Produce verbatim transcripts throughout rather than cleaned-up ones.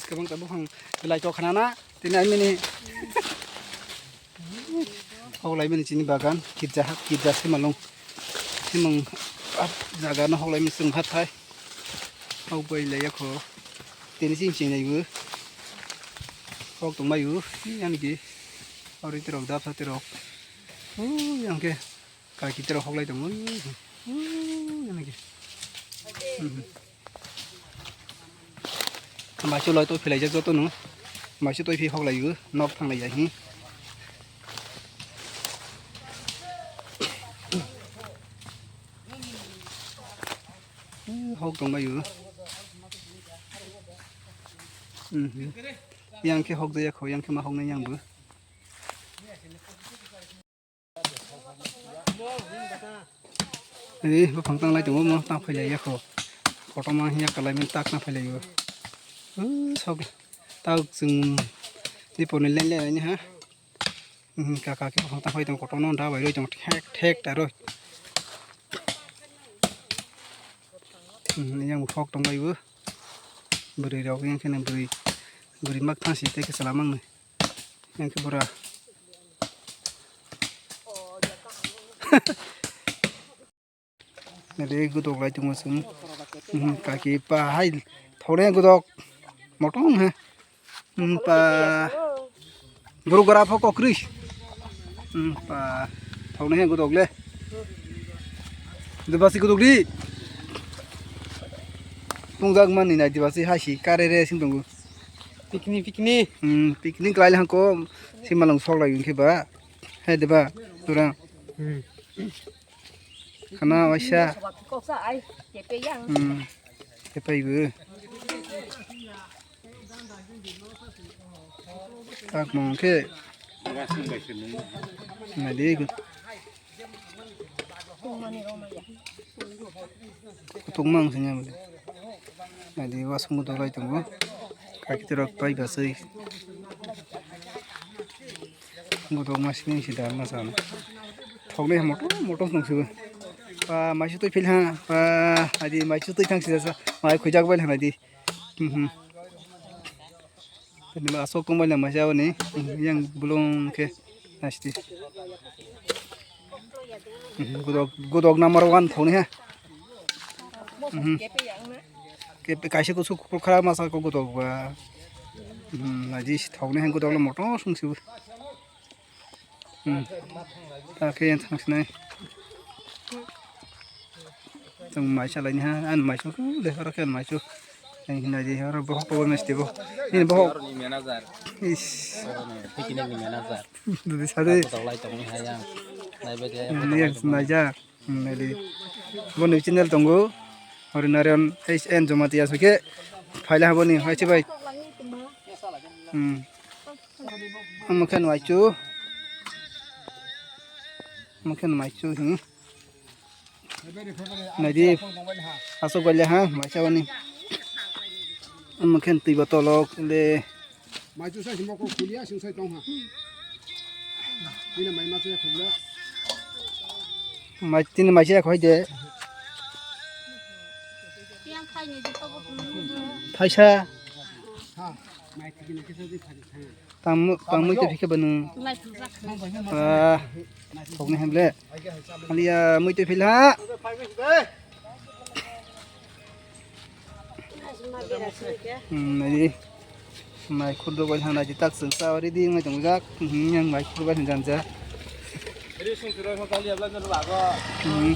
Kwbang ta buphang belai tok khana na, tini ai mini. Hok lai mini chini bagan, kirja hak, kirja simalong. Simong ah, jaga no hok lai mini chwng hat thai. Hok bai lai yakho. Tini sing sing nai bu. Hok tong mai bu, yang ki. Ori tirok, dapsa tirok. Oh, yang ke. Kaki tirok hok lai tongo. Ui, ui, ui, ui, ui. Maisu lai toi philaijak joto no. Maisu toi phi hok lai o, nok thang lai ya hi. Ui, hok tong lai o. Mhm. Yang khe hok jaya kho, yang khe ma hok nai yang bo. Ei, buphang tang lai tongo, mo tang phai lai ya kho. Kotorma hiya kalai mani tak tang phai lai o. Uh, sok, tau chwng dipor ni len len ni ha. Hmm, kaka khe buphang tang phai tongo, kotorma da bai roi tongo, thek thek ta roi. Hmm, yang hok tong bai o. Bwrwi rok yang khe bwrwi, bwrwi mak thang si tei khe chwla mang ni. Yang khe bura. Nede gudok lai tongo chwng. Mhm, kaki pa hai thore gudok. Motom he. Mhm, pa. Guru gara pho kokri. Mhm, pa. Thore he gudok le. Dibasi gudok di. Pungjak mani nai dibasi hai si kare re sing tongo. Pikni, pikni. Hmm, pikni klai hangko simalong sok lai wngkhe ba. Hai deba, tura. Hmm. Khana waisa. Hmm. Kepai bu. Tak mong ke. Nadi gu. Kutung mang sini. Nadi wasung kutung lai tongo. Kaki terok pai basui. Kutung masini si dan masana. Thokni moto moto nung sibu. Pa maisu tui phil ha. Pa adi maisu tui thang sida sa. Mai khujak bai lana di. Mhm. Tini asok tongbai lama siya ni. Yang belum ke nasti. Mhm, gudok, gudok number one thokni ha. Mhm. Ke kaisa kusuk kukhra masa ko gudok ba. Mhm, naji thokni ha gudok le moto sung sibu. Hmm. Ta khe yang thang sinai. Tong mai salai ni ha, an mai su le horo khe mai su. Yang hinai di horo bohok ko mes tibo. Ini bohok. Ni manager. Is. Picnic ni manager. Dudi sade. Tolai tong ni ha yang. Nai bege. Ni yang nai ja. Hmm, nai di. Bo ni channel tongo. Hori Narayan H N Jamatia suke. Phaila habo ni hai chibai. Hmm. Omo khe nwaichu. Omo khe nwaichu, hmm. Naidi. Asok baile ha, maisa bani. Omo khe twi botolok le. Maichu sai moko khulia sung sai tong ha. Bini mai ma sai khumle. Mai tini maisa khoi de. Thaisa. Ha. Mai tini kisa di thani thani. Tang mui twi phikhe bwnu. Ah, thokni hemle. Aliya mui twi phil ha. Hmm, nai. Mai khurdo bai hana di tak sung sa ri di ngai tong jak. Hmm, yang mai khurdo bai hana ja. Hmm.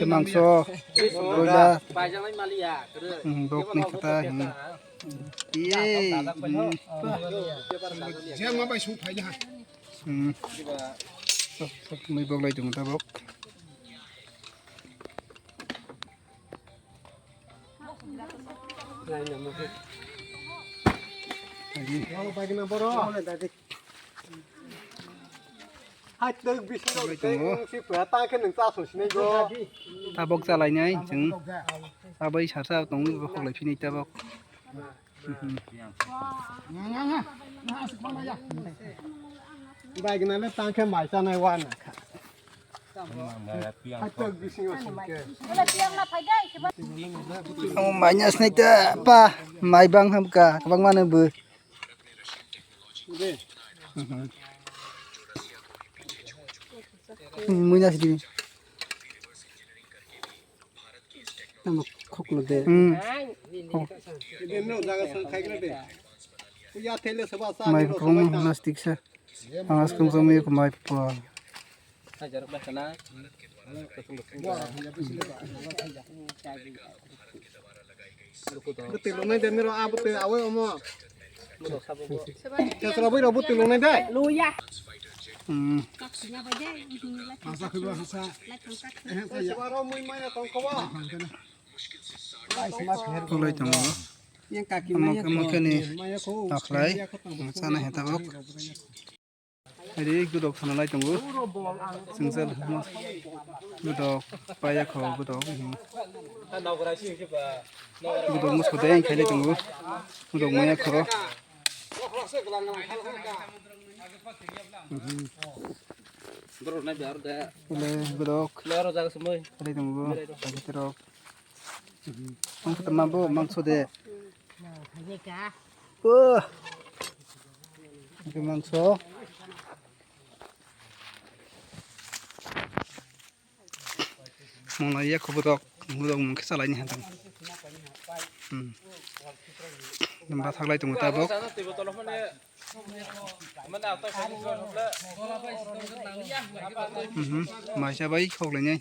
Mangso. Broiler. Hmm, bok ni kata. Hmm. Ye. Hmm. Je ma bai sung phai ha. Hmm. Sok, sok, mui bok lai tongo tabok. Hai, tei bisingo tei si pura ta khe nung cha sung sinai go. Tabok chalainai chwng. Abai sarsa tongwi bo hoklai phini tabok. Bai gwnale tang khe mai chanai wana kha. Ang mai nya snai ta pa, mai bang ham ka, bang mana bu. Mui na sidi. Tamo khoklo de. Hmm. Mai khoklo plastic sa. Ang aswk wngkha mai pa. Bwtwi lungnai de niro a bwtwi awi omo. Tesra bwi rok bwtwi lungnai de. Hmm. Hasa khwlai hasa. Tesra rok mui maya tongkho bo. Khulai tongo. Yang kaki Omo maya khe, omo khe ni maya kho. Takhlai. Sana he tabok. Ari godok sana lai tongo. Singsel mas. Godok paya kho godok. Godok musko de khailai tongo. Godok maya kho. Bro, na biar de. Godok. Loro jaga semoi. Khailai tongo. Khailai tongo. Ang kata mabo mangso de. Oh. Itu mangso. Mona iya khobodok, khobodok mungkhe salai ni hantang. Hmm. Namba thaglai tongo tabok. Mhm. Maisa bai khok lainai.